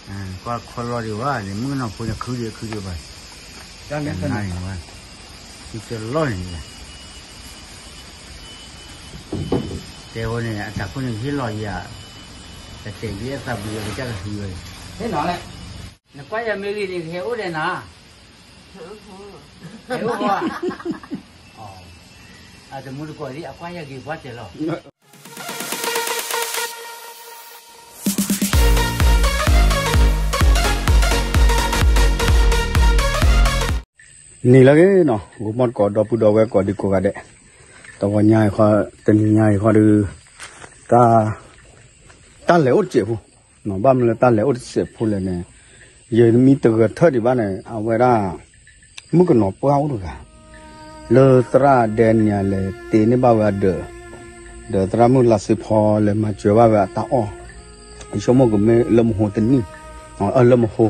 ကွၢ်ခီလီၤဒံးဝဲန့ၣ် မုၣ်ကနီၤဖိန့ၣ် ခုဒံးခုဒံးဘၣ်, တနၤအံၤဝဲ, ခုတလီၢ်န့ၣ်, တဲဝဲန့ၣ် အတၢ်ခိၣ်န့ၣ်ဟ့ၣ်လီၤယၤ, တတဲဒ်အသးပူၤအကစၢ်ကဟံးဝဲ, နကွၢ်ယၤမ့ၢ်ဂ့ၤန့ၣ် ကဟဲအိၣ်ဒီးနၤ, ဟဲအိၣ်, အတမူတကိးဒ်အကွၢ်ယၤဂ့ၤပှၤတဲလီၤ. နံၤလၢအဂ့ၤနီၤ ဂီၤမီၢ်တကိး ဒီပုၢ်ဒီဝဲၢ်ကိးဒံကိးဂၤဒဲး, တဂီၤညါအံၤဃီ, တနံၤညါအံၤဃီဒီး, တၢ်, တၢ်လဲၤအိၣ်တစဲးဖိ, ဘၣ်မနုၤလၢတၢ်လဲၤအိၣ်တစဲးဖိလဲၣ်န့ၣ်, ယမံတဂဲၤထၢၣ်ဒံးဘၣ်န့ၣ် အဝဲဒၣ် မုၣ်ကနီၤပှၢ်အိၣ်တဂၤ လၢသရၣ်ဒဲနံၤအလဲၤတ့န့ၢ်ဘၣ်ဝဲအဒၢး, ဒီးသရၣ်မုၣ်လါစ့ဖီလဲၤမၤစၢၤဘၣ်ဝဲအတၢ်အီၣ်, ယဆိကမိၣ်ကမ့ၢ်လၢမဟိတနံၣ်, လၢမဟိ,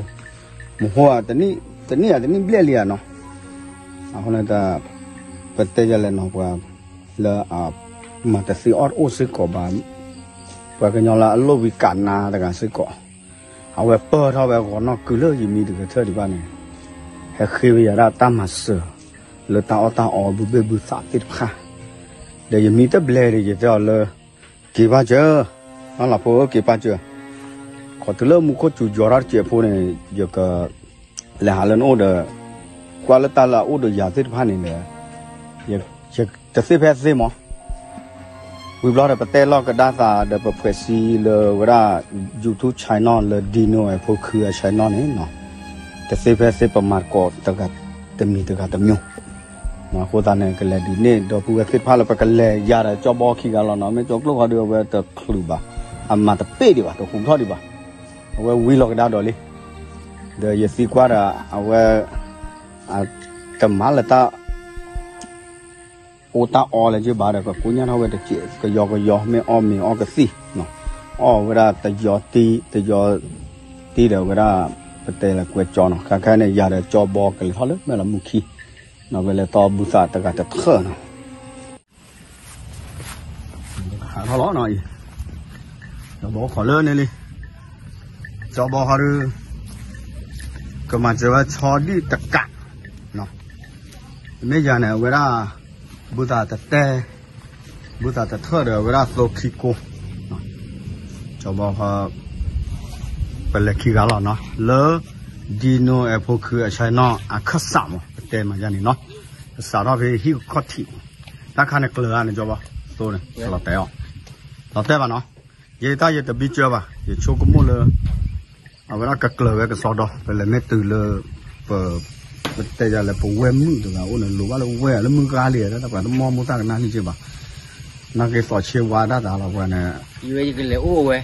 မဟိဧါ, တနံၣ်ဧါတနံၣ်ဘျဲၣ်လံဧါနီၤ, အဃိန့ၣ် ပတဲယလဲၣ်နီၤ ပှၤလၢအ မၤတသ့အီၣ်တအိၣ်စ့ၢ်ကီးဘၣ်, ပှၤကညီလၢအလိၣ်ဝံၤကးနါတဂၤစ့ၢ်ကီး, အဝဲပၢၢ်ထီၣ်ဝဲဂီၤနီၢ်ကုလၢယမံတဂဲၤထၢၣ်ဒံးဘၣ်န့ၣ်, ဟဲဃ့ဝဲယၤဒၣ်တၢ်မၤစၢၤ လၢတၢ်အီၣ်တၢ်အီဘုဘ့ၣ်ဘုသးသ့ၣ်တဖၣ်, ဒီးယမံတဘျဲၣ်ဒီး ယတဲအီၤလၢ က့ၤပာ်စၢၤ, လီၤဖိက့ၤပာ်စၢၤ, ခီတုၤလၢမူခိၣ်စူၤယီၤထီၣ်တစဲးဖိန့ၣ် ယက လဲၤဟးလၢနအိၣ်ဒီး, ကွၢ်လၢတၢ်လၢအအိၣ်ဒီးယၤသ့ၣ်တဖၣ်န့ၣ်ဒီး, ယတသ့ဖဲသ့မး, ဝံၤဘျီဒီးပတဲလီၤကဒါသးဒီးပဖှဲးစံလၢဝဲဒၣ် YouTube channel လၢ Dino အဖိခုအ channel န့ၣ်, တသ့ဖဲသ့ပမၤသကိးတဂၤ, တမံၤတဂၤတမံၤ, အဃိသတးန့ၣ် ကလဲၤဒုးန့ၢ်ဒီပုၢ်ဝဲၢ်သ့ၣ်တဖၣ်လၢပကလဲၤယၤဒီးကၠီဘီခံဂၤလီၤနီၤ, မ့ၢ်ကၠီကျိၣ်ဃီဒီးအဝဲတချုးဘၣ်, အမၤတပ့ၢ်ဒံးဘၣ်, တဟူးထီၣ်ဒံးဘၣ်, အဝဲဝံၤလီၤကဒါဒီးလံ, ဒီးယသံကွၢ်ဒီးအဝဲ တမၤလၢတၢ် အိၣ်တၢ်အီလၢၤဘၣ်ဒီး ကကိညၢ်ထီၣ်ဝဲတစဲး ကယီကယီ မ့ၢ်အီၣ်မ့ၤအီၣ်ကသံၣ်, အီၣ်ဝဲဒၣ်တယီတံၢ် တယီတံၢ်ဒီးဝဲဒၣ် ပတဲလၢကွဲးကၠီနီၤ, ခဲခဲန့ၣ် ယၤဒီးကၠီဘီကလဲၤထီၣ်လၢမဲၢ်လီၤမုၢ်ခံ, နီၤ ဝဲလဲၤတီဘုသးတဂၤတထၢၣ်နီၤ ဟးထီၣ်လီၤနီၤအံၤ, ကၠီဘီခီလၢန့ၣ်လံ, ကၠီဘီခီဒီး ကမၤစၢၤဝဲဆီဒံၣ်တကး, မ့ၢ်ယၤန့ၣ် အဝဲဒၣ် ဘုသးတတဲ, ဘုသးတထၢၣ်ဒီးအဝဲဒၣ်သိခံကိ, ကၠီဘီခီ ပလဲၤခံဂၤလီၤနီၤ, လၢ Dino အဖိခုအဆဲနီၤ အခၢၣ်စးမး ပတဲမးယၤန့ၣ်နီၤ, ကစးထီၣ်ဖဲဟံၣ်ခီၣ်ထံး, တၢ်ခါန့ၣ်ကျၢၤဧါန့ၣ် ကၠီဘီ, သိန့ၣ် လီၤတဲာ်အီၤ, လီၤတဲာ်ဘၣ်နီၤ, ယတၢ်ယတဘံကၢဘၣ် ယဆိကမိၣ်လၢ အဝဲဒၣ်ကကျၢၤဝဲကစီဒီ ပလဲၤမ့ၢ်တုၤလၢ ပ ပတဲယၤလၢပဝဲၢ်မုၣ်တဂၤအိၣ်န့ၣ် လိၤဘၣ်လၢဝဲၢ်လၢမုၢ်ဂၤလံ တၢ်ပှၤတမီၢ်မိၢ်တၢ်ကနၣ်န့ၢ်က့ဘၣ်, နာ်က့သီးဆ့ဝါဒၣ်တၢ်လီၤပှၤန့ၣ်, ယဝဲယကလဲၤအိၣ်ဝဲ,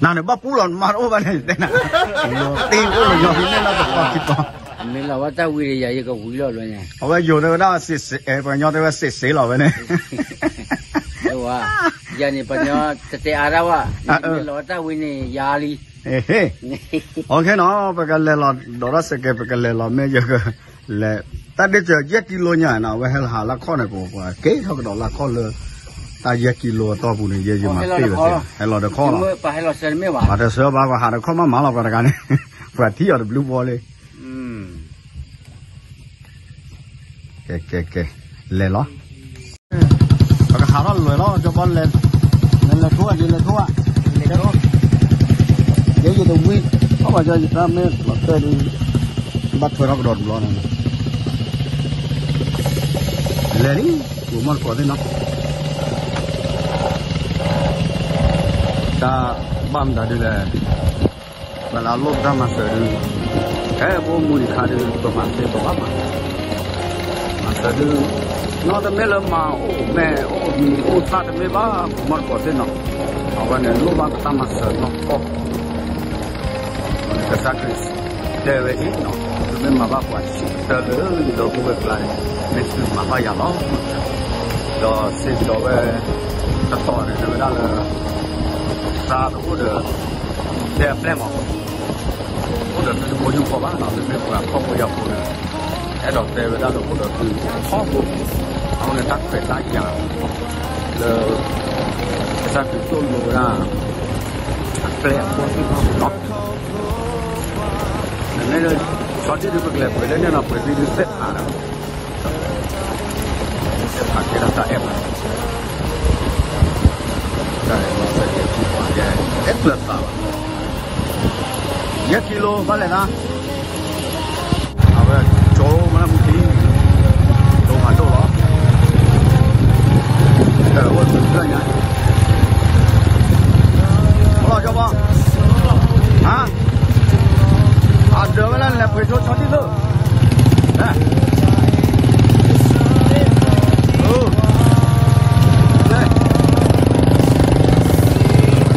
နၤန့ၣ်ဘၣ်ပူလီၤနမါတအိၣ်ဘၣ်န့ၣ် တဲနၤ, တ့အိၣ်လီၤညီဖဲန့ၣ်လီၤတပီၤခံပီၤ, အမ့ၢ်လီၤဝဲတၢ်ဝံၤဒီးယၤယကဝံၤလီၤဘျီညါ, အဝဲယိၤန့ၣ်ဝဲဒၣ်စ့းစ့း ပှၤကညီတဲဝဲစ့းစ့းလီၤဝဲန့ၣ် ယၤန့ၣ် ပှၤကညီတတဲအါဒၣ်ဝဲ, မ့ၢ်လီၤဝဲတၢ်ဝံၤန့ၣ် ယၤလံ ဟ့ၣ်, အခဲနီၤ ပကလဲၤလီၤ ဒီးတၢ်စဲးကဲ ပကလဲၤလီၤမ့ၢ်ယကလဲၤ, တၢ်ဒ့စၢၤယဲၢ်ကံလိညါနီၤ အဝဲဟဲလီၤဟးလၢခီၣ်န့ၣ် ပကက့ၤထီၣ်ကဒီးလၢခီၣ်လၢ တၢ်ယဲၢ်ကံလိအတီၢ်ပူၤန့ၣ် ယဲယမၤတ့ၢ်ဝဲ, ဟဲလီၤဒီးခီၣ်လီၤ, ပှၤတဆၢဘၣ် ပှၤဟးဒီးခီၣ်မးမးလီၤ ပှၤတဂၤန့ၣ်, ပှၤထံၣ်အီၤတဘျုးဘီလံ ကဲ ကဲ ကဲ လဲၤလီၤ, ပကဟးထီၣ်လွဲၢ်လီၤ ကၠီဘီလဲၤ, လဲၤလဲၤထိၣ်ဧါ ယလဲၤထိၣ်ဧါ, ယဲယတဝံၤ, ဘၣ်ယတၢ်မ့ၢ်လီၤတဲာ်ဒီး, ဘၣ်ထွဲထီၣ်ကဒီးတဘျီန့ၣ်, လဲၤလံ, ဂီၤမီၢ်တကိးသ့ၣ်နီၤ, တၢ်ဘၣ်မတၤဒ်လဲၣ် ပလၢအလိၣ်ပတၢ်မၤစၢၤဒုး, ဖဲပအိၣ်မူဒံးခါဒုး ပမၤသ့ပဘၣ်မၤ, မၤစၢၤဒုး, နီၢ်တမ့ၢ်လၢမၤအိၣ်မဲာ်အိၣ်မံၤအိၣ်သၣ်တမ့ၢ်ဘၣ် မီၢ်တကိးသ့ၣ်နီၤ, အဝဲန့ၣ်လိၣ်ဘၣ်ပတၢ်မၤစၢၤနီၢ်ကီၢ်, ကစၢ်ခရံာ်တဲဝဲအံၤနီၤ, သုမ့ၢ်မၤဘၣ်ပှၤဆံးတၢလၢယဒီပုၢ်ဝဲၢ်ကျါန့ၣ်, မ့ၢ်သုမၤဘၣ်ယၤလီၤ, ဒီးစ့ၢ်ကီးဝဲ တတီၤန့ၣ် တဲဝဲဒၣ်လၢ သးတအိၣ်ဒီး တဲအပျဲၢ်မး, အိၣ်ဒီးသုတဘိယူၢ်ဃီဘၣ်နီၤ, သုမ့ၢ်ပှၤဖှီၣ်ဖိယာ်ဖိန့ၣ်, အဲၣ်ဒိးတဲဝဲဒၣ်လၢအိၣ်ဒီးသုဖှီၣ်ဖိ, အဃိန့ၣ်တၢ်ခွဲးတၢ်ယာ်လၢ ကစၢ်ခရံာ်သိၣ်လိဝဲဒၣ် အပျဲၢ်အဘီၣ်သ့ၣ်တဖၣ်န့ၣ်လီၤ. အဒုးပကလဲၤပှ့ၤလၢန့ၣ်နီၤ ပှ့ၤသ့ၣ်ဒုးသ့ၣ်ဖးဒီး သ့ၣ်ဖးကဲထီၣ်တၢ်အဲၣ်ပှၤ တၢ်အဲၣ်ကျၢၤသးဘၣ် ယဲၢ်ကံလိဘၣ်လဲၣ်သး အဝဲကၠိမ့ၢ်မူခံ ကၠိဖးဒိၣ်လီၤ တၢ်အိၣ်သုးညါ ဟါ အဒၢးဝဲလၢလဲၤပှ့ၤကၠိဆီဒံၣ်သိး စီၤဘီကပှ့ၤဆီဒံၣ်နီၤ စီၤ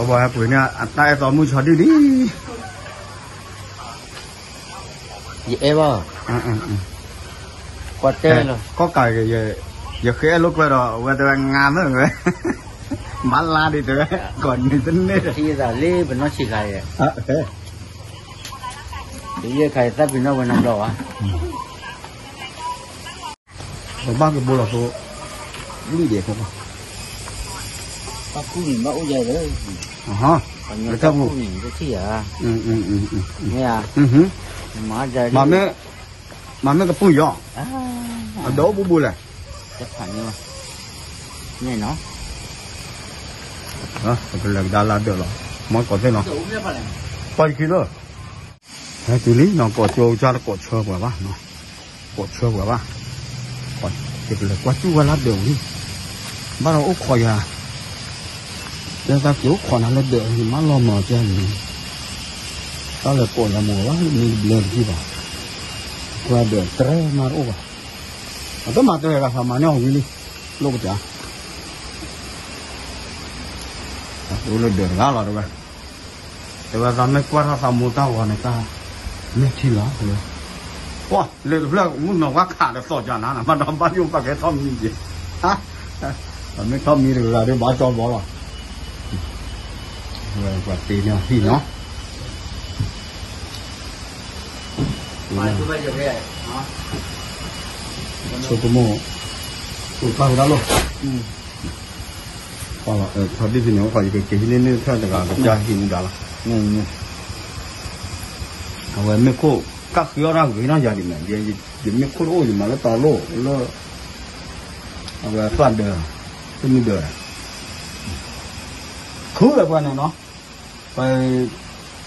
ဘီဟဲပှ့ၤန့ၣ် အတၢ်အဲၣ်သီမုၢ်ဆီဒံၣ်လံ ယအဲၣ်ဘၣ် ကွၢ်တဲလီၤ ကီၢ်ကး ယဃ့အဲၣ်လိာ်ကွဲဒီး အဝဲတဲဝဲငါမ့ၢ်ဝဲ မၤလါဒံးတဲဝဲ ကိးနံၤတန့ၢ် ထံသးလ့ပနီၢ်ဆံးခါအံၤ ယဲၢ်ခါအံၤသၣ်ပံၤနီၣ်ဝဲနီတဘျီဘၣ် ပဘၣ်ကဘိလီၤသိ လွံၢ်ဒဲးဖိ ဘၣ်ကူၣ်န့ၣ်ဘၣ်အိၣ်ယၤလၢ လၢတၢ်ပူၤ မ့ၢ်ဧါ မၤမ့ၢ် မၤမ့ၢ်ကပူၣ်ယီၤ အဒိးအိၣ်ဘူးဘူးလဲၣ် န့ၣ်နီၤ ပကလဲၤကဒါလၢဒၢးလီၤ မ့ၢ်ကိးသ့ၣ်နီၤ ပှၤယခံလၢ ဟဲတုၤလံနီၤ ကိးကၠိကစၢ်တကိးဆၢပှၤဘၣ်နီၤ ကိးဆၢပှၤဘၣ် ယကလဲၤကွၢ်စူၣ်ဝဲလၢဒၢးဝံၤ ဘၣ်ဒီးအိၣ်ခိးယၤ တဲသးက့ၤအိၣ်ခိးနၤလၢဒၢး ယမၤလီၤမၢ်ကဲန့ၣ် တၢ်လဲၤကိးယၤမ့ၢ်ဘၣ် မ့ၢ်တဘျဲတက့ၢ်ဘၣ် ကွၢ်ဒၢးတြဲမၤတအိၣ်ဘၣ် အတမၤတဂၤဂၤသးမၤန့ၢ်အီၤဝံၤလံ လိၣ်ကတၢၢ် အိၣ်လၢဒၢးတဂၤလီၤတဲဝဲ တဲဝဲသးမ့ၢ်ကွၢ်ထီၣ်သးမိၢ်တၢ်ဂီၤန့ၣ်တၢ် မ့ၢ်ထံလီၤ ပှၤလၢတဖျၢၣ်မုၢ်နီၤဝါခးဒီးသီၣ်ကနၤနၤ ဘၣ်ဒီးဘၣ်ယိၣ်ပာ်ကဲထီၣ်မံၤက့ၤ ပမ့ၢ်ထီၣ်မံၤတဂၤဒီးဘၣ်ကၠီဘီလီၤ ဝဲပှၤတ့န့ၢ်အဟံၣ်နီၤ ဆိကမိၣ် အိၣ်ပၢ်ဝဲဒၣ်လီၤ ထီဒ်ဖဲန့ၣ် အိၣ်ခိးယကက့ၤဟံးန့ၢ်န့ၢ်ဖျၢၣ်တဂၤကစၢ်ဟံၣ်မူဒါလီၤ အဝဲမ့ၢ်ခိၣ် ကၣ်ဃံအီၣ်တၢ်ဂ့ၤနီၢ်ယၤဒ်န့ၣ် ယမ့ၢ်ခိၣ်တအိၣ် ယမၤလၢတီလိၣ်လၢ အဝဲသၣ်ဒၢး တမုၢ်ဒၢး ခုလၢပှၤန့ၣ်နီၤ ပ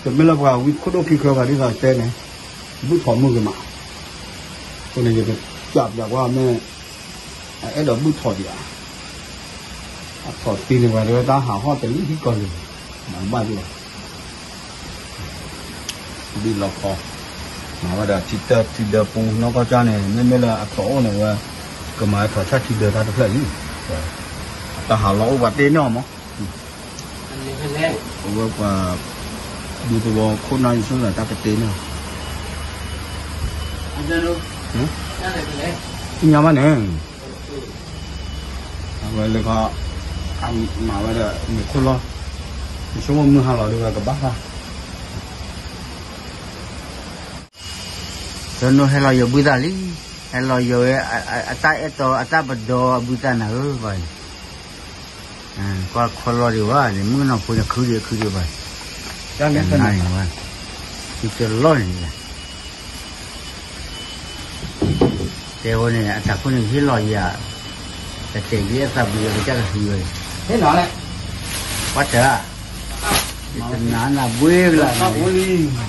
တမ့ၢ်လၢပှၤဝံခိၣ်ဒိၣ်ခံဃၢပှၤဒ်သိးတဲန့ၣ် ဘုၣ်ထီၣ်မုၢ်ဂ့ၤမး အဃိန့ၣ် ယကစၢ်ပျးကွၢ်မ့ၢ် အအဲၣ်ဒိးဘုၣ်ထီၣ်ဒံးဧါ အထီၣ်တံၢ်န့ၣ်ပှၤတဲဝဲတၢ်ဟးဟီၣ်တလံၤဟံၣ်ကီၢ်လံၤ မၤဘၣ်ဒံးဘၣ် ဒ်လီၤခီ မၤဝဲဒၣ်ထံတၢထံဒၢပူနီၢ်ကီၢ်ကၢ်န့ၣ် မ့မ့ၢ်လၢအထီၣ်အိၣ်န့ၣ်ဝဲ ကမၤထီၣ်ဆၣ်ထံဒၢတၢ်တဖျၢၣ်လံ တၢ်ဟးလီၤအိၣ်ပှၤတ့န့ၢ်အီၤမး အဝဲပှၤ ဒူသဝီခိၣ်နၢ်ယဆိကမိၣ်တၢ်ကတ့န့ၢ်အီၤ သ့ၣ်ညါဘၣ်န့ၣ် အဝဲလၢခီ အမၤဝဲဒၣ်မ့ၤခိၣ်လီၤ ယဆိကမိၣ်မုၢ်ဟါလီၤဒ်ဝဲကဘၣ်ဃး တနီၤဟဲလီၤယိာ်ဘုသၣ်လံ ဟဲလီၤယိာ်ဝဲ အတၢ်အဲၣ်တီအတၢ်ပဒီအဘုသၣ်နၤဧၢ ပှၤ ကွၢ်ခီလီၤဒံးဝဲ မုၣ်ကနီၤဖိန့ၣ်ခုဒံးခုဒံးဘၣ် တၢ်နါန့ၣ်ဝဲ သုတလီၢ်န့ၣ် တဲဝဲန့ၣ် အတၢ်ခိၣ်န့ၣ်ဟ့ၣ်လီၤယၤ ကတဲာ်က့ၤအသးပူၤဝဲကစၢ်ကသံဝဲ ဟ့ၣ်လီၤလဲၣ် ကွၢ်တၢ် ယတနာ်နၤဘှ့ကလါန့ၣ် န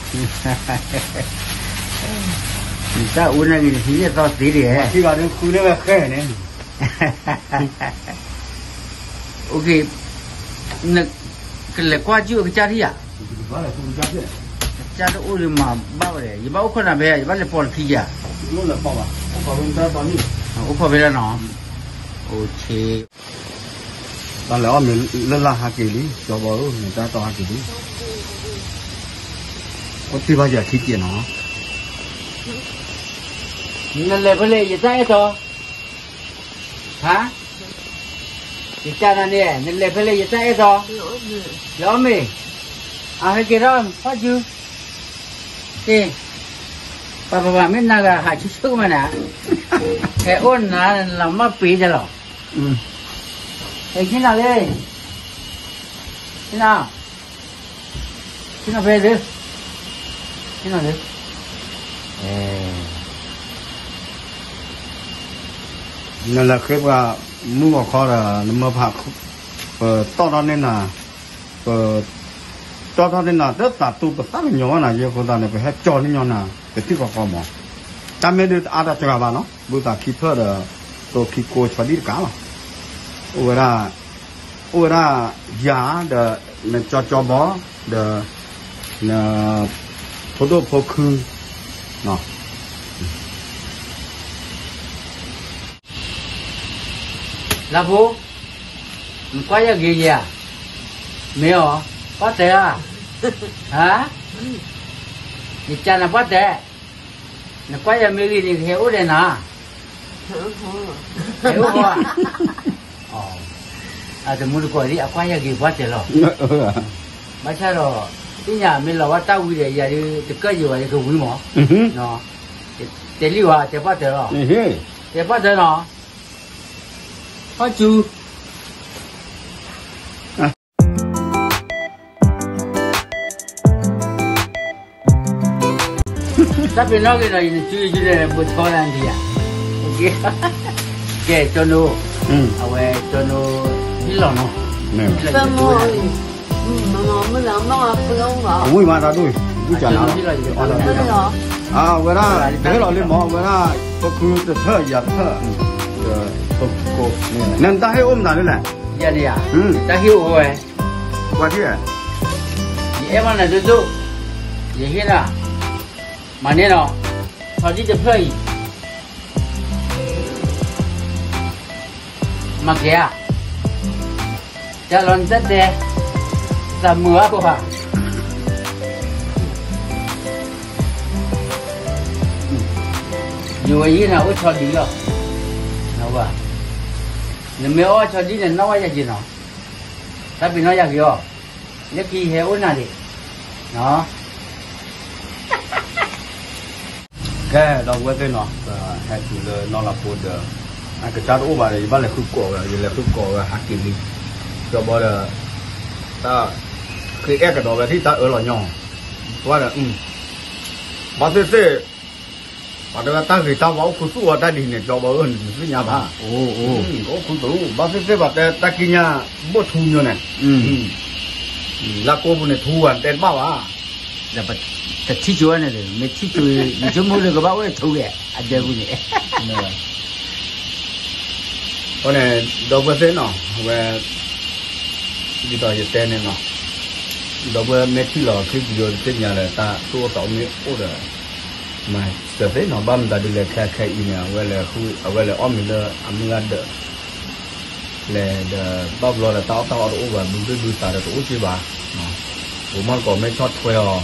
တၢ်အိၣ်န့ၣ်ဂ့ၤ နဟံးန့ၢ်သီသ့ဒံး ထံဂၤဒုးဃုန့ၢ်ဝဲဃဲန့ၣ် အိၣ်က့ၤ, နကလဲၤကွၢ်ကၠူၣ်အကစၢ်ထံၣ်ဧါ, ကစၢ်တအိၣ်ဒီးမၤဘၣ်ဝဲဒီး ယဘၣ်အိၣ်ခိၣ်နၢ်ဖဲ ယဘၣ်လဲၤပိာ်နခံဧါ, အိၣ်ခိၣ်ဖဲလၢနီၤ, တၢ်လဲၤအီၣ်မ့ၤလၢ်လၢ်ဟးက့ၤလံ ကၠီဘီဧၢ နတၢ်တီဟးက့ၤလံ, အိၣ်တ့ၢ်ဘၣ်ယၤခံက့ၤနီၤ, နလဲၤဖဲလဲၣ် ယတၢ်အဲၣ်တီ ဟါ, ယကနၤန့ၣ် နလဲၤဖဲလဲၣ် ယတၢ်အဲၣ်တီ, ယအီၣ်မ့ၤ, အဟဲက့ၤထီၣ်ဖီၣ်စု, တ့ၢ်, ပှၤပှၤပှၤမ့ၢ်နၤဂၤ ဟးဆူၣ်ဆူၣ်မးနၤ, ဟဲအိၣ်နၤ လီၤမၢ်ပ့ၤဒ်လီၤ, ဟဲဆ့ၣ်နီၤလံ, ဆ့ၣ်နီၤ ဆ့ၣ်နီၤဖဲဒၣ်, ဆ့ၣ်နီၤဒၣ်, နလဲၤဃ့ပှၤမုၢ်ဂီၤခီဒီး နမၢဖး, ပတီၣ်ထီၣ်န့ၢ်နၤ, ပတီၣ်ထီၣ်န့ၢ်နၤ တသးတူပသးကညီၤဘၣ်နၤ ယဲအဃိသတးန့ၣ် ပဟဲကၠီန့ၢ်ညီနၤ ပထံၣ်ဃီဃီမး, တၢ်မ့ၢ်ဒုးတအါတၢ်စှၤဘၣ်နီၤ ဘုသးခံဖျၢၣ်ဒီး သိခံကိဆီဒံၣ်တကးလီၤ, အိၣ်ဝဲဒၣ် အိၣ်ဝဲဒၣ်ယၤဒီး နကၠီကၠီဘီ ဒီး န ဖိဒိၣ်ဖိခု လၢဖိ, နကွၢ်ယၤဂ့ၤယၤ, မ့ၢ်အီၤ, ပှၢ်တဲဧါ, ဟါ, ယကနၤပှၢ်တဲ, နကွၢ်ယၤမ့ၢ်ဂ့ၤန့ၣ် ကဟဲအိၣ်ဒီးနၤ, ဟဲအိၣ်ဧါ, အတမူတကိးဒ် အကွၢ်ယၤဂ့ၤပှၢ်တဲလီၤ, ဘၣ်ဆၣ်ဒီး သ့ၣ်ညါမ့ၢ်လီၤဝဲတၢ်ဝံၤဒီး ယၤဒုး တကၢၣ်ယံၤဝဲ ယကဝံၤမး, တဲလံဝဲ တဲပှၢ်တဲလီၤ, တဲပှၢ်တဲလီၤ, ဟီၣ်စူၤ တၢ်ပ့ၤနီၣ်က့ၤဒီး ယနစုယစုဒီး ပှၤဆီလၢနဒံးဧါ, ကဲ ကၠီနိ, အဝဲကၠီနိ ဟ့ၣ်လီၤနီၤ, အဝံၣ်မးတၢ်ဒိၣ်, ဝံၣ်မးတၢ်ဒိၣ်, အဝဲဒၣ် တဟ့ၣ်လီၤလံမး အဝဲဒၣ် ပခုတထၢၣ်ယၤတထၢၣ်, နတၢ်ဟ့ၣ်အိၣ်မနုၤလဲၣ်, ယၤန့ၣ်ဧါ, တၢ်ဟ့ၣ်အိၣ်ဝဲ ကွၢ်ထံၣ်, ယအဲၣ်ဘၣ်နၤဒိၣ်ဒိၣ်, ယဟ့ၣ်နၤ, မၤန့ၢ်နီၤ, ဆီဒံၣ်တဖျၢၣ်အံၤ, မၤကဲဧါ, တၢ်လီၤနတၢ်တဲ, သးမုာ်အါပှၤ, ယဝဲယဟ့ၣ်နၤအိၣ်ဆီဒံၣ်လီၤ, နမ့ၢ်အီၣ်ဆီဒံၣ်န့ၣ် နီၣ်ဝဲယၤက့ၤနီၤ, တၢ်ပ့ၤနီၣ်ယၤက့ၤအီၤ, လၢခံဟဲအိၣ်နၤဒံး, ကဲ ဒီပုၢ်ဝဲၢ်သ့ၣ်နီၤ, ပဟဲတုၤလၢနီၢ်လၤဖိဒီး အကစၢ်တအိၣ်ဘၣ်ဒီး ယဘၣ်လဲၤဃုကိးဝဲ ယလဲၤဃုကိးဝဲဟးက့ၤလံ, ဒီးဘီဒီး တၢ်ဃ့အဲၣ်ကဒီးဝဲထံၣ်တၢ်အၢၣ်လီၤညီ, ဝဲဒီး ဘၣ်သ့ၣ်သ့ၣ်, ပှၤတဲဝဲတၢ်ဂ့ၤတၢ်ဝါအိၣ်ခူသူၣ်အီၤတၢ်ဒ်န့ၣ် ကၠီဘီဧၢ နတသ့ၣ်ညါဘၣ်, အိၣ်ခူသူၣ် ဘၣ်သ့ၣ်သ့ၣ်ပှၤတဲတၢ်ကံးညာ်ဘိၣ်ထူညိန့ၣ် လၢကိးပူၤန့ၣ်ထူဝဲတဲတဘၣ်ဘၣ်, တထံၣ်ကၠိဝဲန့ၣ် မ့ၢ်ထံၣ်ကၠိ ယဆိကမိၣ်လၢကဘၣ်အိၣ်ထူဝဲ အဒဲပူၤန့ၣ်, အဃိန့ၣ် ဒီပုၢ်ဝဲၢ်သ့ၣ်နီၤ အဝဲ ဒ်သိးယတဲန့ၣ်နီၤ, ဒီပုၢ်ဝဲၢ်မ့ၢ်ထံၣ်လီၤခ့ပယီၤတသ့ၣ်ညါလၢတၢ်သူၣ်အိၣ်သးအိၣ်မ့ၢ်အိၣ်ဒီး မၤစၢၤသ့ၣ်နီၤ, ဘၣ်မတၤဒ်လဲၣ်ခဲခဲအံၤန့ၣ် အဝဲလဲၤဃု အဝဲလဲၤအီၣ်မ့ၤလၢအမုၢ်ဂၤဒၢး လဲၤဒီးဘၣ်ဘျီဒီးတၢ်အီၣ်တၢ်အီတအိၣ်ဘၣ် ဘုဒုၣ်ဒုးသးဒီးတအိၣ်က့ဘၣ်, ပမီၢ်တကိးမ့ၢ်ဆီၣ်ထွဲအီၤ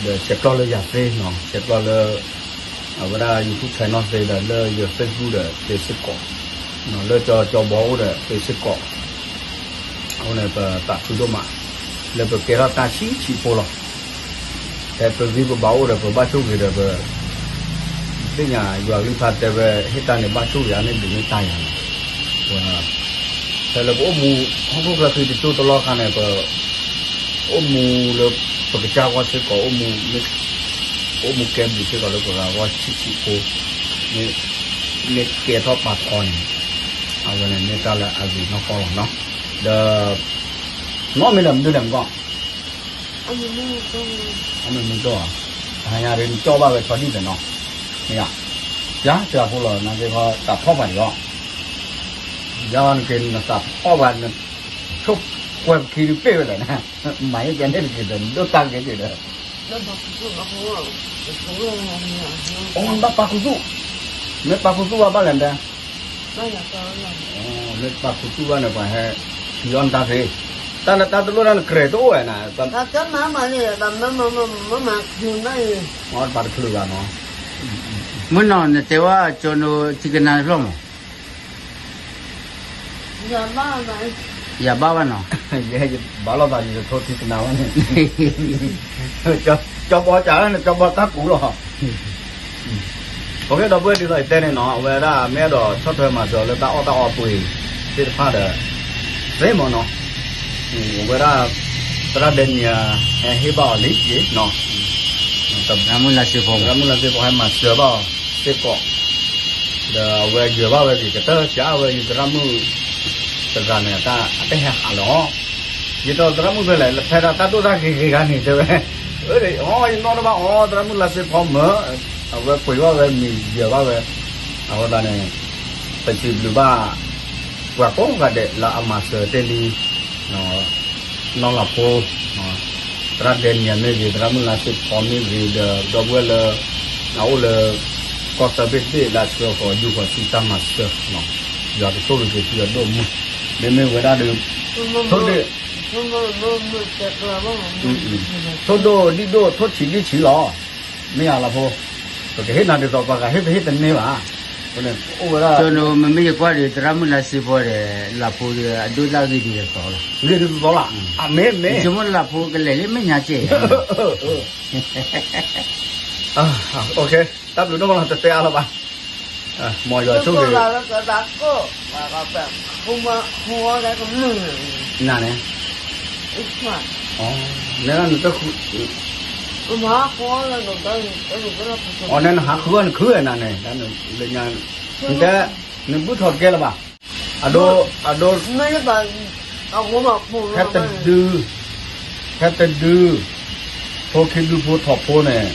ဒီးဆဲးကျိးလၢယၤသ့နီၤ ဆဲးကျိးလၢ အဝဲဒၣ် YouTube channel သ့ဒီးလၢယ Facebook ဒီးသ့စ့ၢ်ကီး, လၢကၠီကၠီဘီအိၣ်ဒီးသ့စ့ၢ်ကီး, အဃိန့ၣ် ပသးခုဒိၣ်မး လၢပကဲထီၣ်တၢ်ဆံးဆံးဖိလီၤ. ဖဲပဂံၢ်ပဘါအိၣ်ဒီး ပဘၣ်ဆိၣ်ဂ့ၤဒီး ပသ့ၣ်ညါယွၤကလုၢ်ကထါတဲဝဲ ဟ့ၣ်တၢ်န့ၣ်ဘၣ်ဆိၣ်ဂ့ၤ အါန့ၢ်ဒုးန့ၢ်တၢ်ယၤန့ၣ်, ဖဲလၢပအိၣ်မူ ဟီၣ်ခိၣ်ချၢဃံတကၠိတလီၢ်ခါန့ၣ် ပ အိၣ်မူလၢပကစၢ်ဂီၢ်စ့ၢ်ကီး အိၣ်မူ အိၣ်မူကဲဘျုးစ့ၢ်ကီးလၢပှၤဂၤဂီၢ်ဆံးဆံးဖိ, မ့ၢ်ကဲထီၣ်ပာ်ဖီန့ၣ် အဝဲန့ၣ်မ့ၢ်တၢ်လၢအဂ့ၤနီၢ်ကီၢ်လီၤနီၤ, ဒီး နီၢ်မ့ၢ်လၢမနုၤလဲၣ်မကီၢ်, အမ့ၢ်မုၢ်ကီၢ်ဧါ, တဟါညါရ့နကၠီၣ်ဘၣ်ဝဲဆီဒံၣ်သ့နီၤ, မ့ၢ်ဧါ, ယၤစှၤဖိလီၤ နာ်က့ခီတၢ်ဖီၣ်ပာ်ဒံးအီၤ ယၤနက့ၤနသးဖီဘၣ်န, ဆိကွဲးပခံဒုးပ့ၢ်ဝဲလဲၣ်, မၤယဲကဲန့ၣ်တက့ၤဒီး နဒိၣ်တၢ်က့ၤက့ၤဒီး, အိ နဘၣ်ပာ်ခူသူၣ်, မ့ၢ်ပာ်ခူသူၣ်ဘၣ်ဘၣ်လဲၣ်ဒၣ်, မ့ၢ်ပာ်ခူသူၣ်ဘၣ်န့ၣ် ပှၤဟဲ ထံအီၣ်နတၢ်သ့, တၢ်နတၢ်တလိၣ်တၢ်နကြဲးတအိၣ်ဝဲနၤ, ပာ်တချုးဘၣ်နီၤ, မုၢ်နီၤနတဲဝဲကၠီၤနိထံကနါတဖျၢၣ်မး ယၤဘၣ်ဘၣ်နီၤ, ယဘၣ်လီၤသးယထိထံကနါဝဲန့ၣ်, ကၠီဘီကးလၢန့ၣ် ကၠီဘီတၢ်ကူလီၤ, ပကဲဒီပုၢ်ဝဲၢ်ဒ်သိးယတဲန့ၣ်နီၤ, အဝဲဒၣ်မ့ၢ်အဲၣ်ဒိးဆီၣ်ထွဲမၤစၢၤလၢတၢ်အီၣ်တၢ်အီပှ့ၤသ့ၣ်တဖၣ်ဒီး သ့မ့ၢ်နီၤ, အဝဲဒၣ် သရၣ်ဒဲနံၤ ဟဲဟ့ၣ်ဘၣ်အီၤလံ, သရၣ်မုၢ်လါစ့ဖီ သရၣ်မုၢ်လါစ့ဖီဟဲမၤစၢၤဘၣ်အီၤစ့ၢ်ကီး, ဒီးအဝဲယၢၤဘၣ်ဝဲက့ၤ ကတၢၢ်စးဝဲယသရၣ်မုၣ် တဂၤန့ၣ် အတဟဲဟးလၢၤအီၤ, ယတဲသရၣ်မုၣ်ဖဲလဲၣ် ဖဲဒၣ်တၢ်ဒိၣ်တၢ်ဂ့ၤဂ့ၤဂၤန့ၣ်တဲဝဲ, အၢ ယနီၣ်တဘၣ်အီၤ သရၣ်မုၢ်လါစ့ဖီမၢ်, အဝဲပှ့ၤဘၣ်ဝဲမံၤယၢၤဘၣ်ဝဲ, အဃိသတးန့ၣ် ပစံးဘျုးဘၣ် ပှၤကိးဂၤဒဲးလၢအမၤစၢၤတ့ၢ်လံ နီၢ်လၤဖိ, သရၣ်ဒဲနံၤမ့ၢ်ဂ့ၤ သရၣ်မုၢ်လါစ့ဖီမ့ၢ်ဂ့ၤ ဒီးဒီပုၢ်ဝဲၢ်လၢ အအိၣ်လၢ ကီၢ်သၢဘ့ၣ်တဘ့ၣ်လၢအဆှၢဃီၤယူၢ်ဃီၤဆူတၢ်မၤစၢၤ, ယွၤကဆိၣ်ဂ့ၤက့ၤသုအဒိၣ်အမုၢ်, မ့မ့ၢ်ဝဲဒၣ်ဒီး ထိၣ်ဒ့ၣ် ထိၣ်ဒိၣ်ဒံၣ်ဒိၣ် ထိၣ်ဆံးဒံၣ်ဆံးလီၤ, မ့ၢ်ယၤလီၤဖိ, ပကဟ့ၣ်နၤဒ်သိးပှၤဂၤဟ့ၣ်ပဟ့ၣ်တန့ၢ်ဘၣ်, အိၣ်ဝဲဒၣ် မ့မ့ၢ်ယကွၢ်ဒီး သရၣ်မုၢ်လါစ့ဖီဒီး လၤဖိဒီး အဒိၣ်တၢ်ဂ့ၤဒ်သိးလီၤ, ဂ့ၤဒ်သိးလီၤ, အမ့ၢ်မ့ၢ် ယဆိကမိၣ်လၤဖိကလဲၤလၢမဲာ်ညါကဲး တၢ်ဘျုးဒိၣ်မးလီၤ တတဲအါလၢၤဘၣ်, မ်ယွၤဆိၣ်ဂ့ၤ နၤန့ၣ် နတဃု အီၤနဲနဟးဃုအီၤနခုနၤန့ၣ် လၢညါ နတဲ နဘုၣ်ထီၣ်တကဲလၢၤဘၣ်, အဒိ အဒိ ဖဲတဒု ဖဲတဒု ဖိခံဒုဖိထီၣ်ဖိန့ၣ်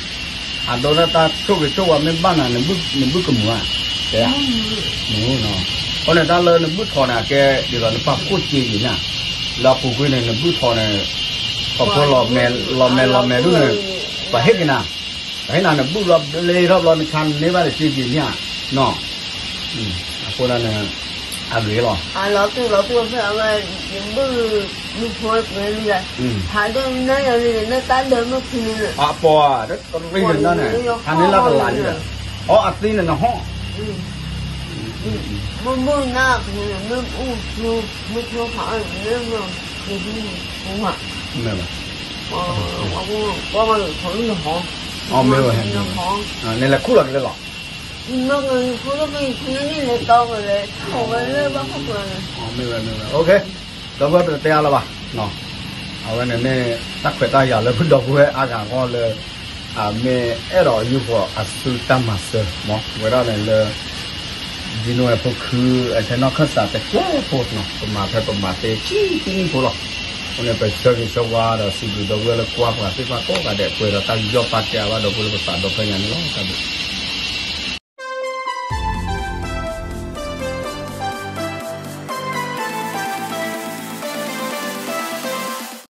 အဒိဒၣ်တၢ်ဆိၣ်ဂ့ၤဆိၣ်ဝါမ့ၢ်ဘၣ်နၤ နဘုၣ်ကမုာ်ဧါ, တဲဧါ, မုာ်နီၤ, အဃိန့ၣ်တၢ်လၢနဘုၣ်ထီၣ်န့ၣ် အကဲဒ်သိးနပာ်ဖှိၣ်စ့ယံၤန့ၣ်, လၢအပူၤကွံာ်န့ၣ် နဘုၣ်ထီၣ်န့ၣ် ထီၣ်ဖိလီၤမဲာ်လီၤမဲာ်လီၤမဲာ်ဒ်န့ၣ် ပှၤဟ့ၣ်က့ၤနၤ ပှၤဟ့ၣ်နၤနဘုၣ်လီၤဘျ့ထီၣ်ဘျီနဆါနန့ၢ်ဘၣ်တစ့ယံၤန့ၣ်ဧါ, နီၤ, အဃိဒၣ်န့ၣ် အဂ့ၤလီၤ, အပီၢ်ဧါ, တရံးန့ၣ်ဒၣ်န့ၣ် ဟးန့ၢ်လၢတလးလံဒီး, အီအသံန့ၣ်နဟီၣ် မ့ၢ်ဘၣ်, နလဲၤခူၣ်လီၤကလဲၤလီၤ, မ့ၢ်ဝဲ, မ့ၢ်ဝဲ, ဒီပုၢ်ဝဲၢ်ပတတဲအါလၢၤဘၣ်, အဝဲန့ၣ်မ့ၢ်တၢ်ခွဲးတၢ်ယာ်လၢပဒီပုၢ်ဝဲၢ်အါဂၤအဂီၢ်လၢ အမ့ၢ်အဲၣ်ဒိးယူၢ်ဃီၤအစုတၢ်မၤစၢၤမး ဝဲဒၣ်န့ၣ်လၢ ဒ်နိဝဲဖိခု အထဲနီၢ်ခၢၣ်စးတကဲဖိနီၤ ပမၤဖဲပမၤသ့ခံဆံနံၣ်ဖိလီၤ. အဃိန့ၣ် ပဆၢဂ့ၤဆၢဝါဒီးစံးဘျုးဒီပုၢ်ဝဲၢ်လၢကွၢ်ပှၤသ့ၣ်တဖၣ်ကိးဂၤဒဲး ပှဲၤဒီးတၢ်ယူးယီၣ်ပာ်ကဲအါဘၣ်ဒီပုၢ်ဝဲၢ်လၢပသးဒီဖျၢၣ်ညါန့ၣ်လီၤ. တၢ်ဘျုး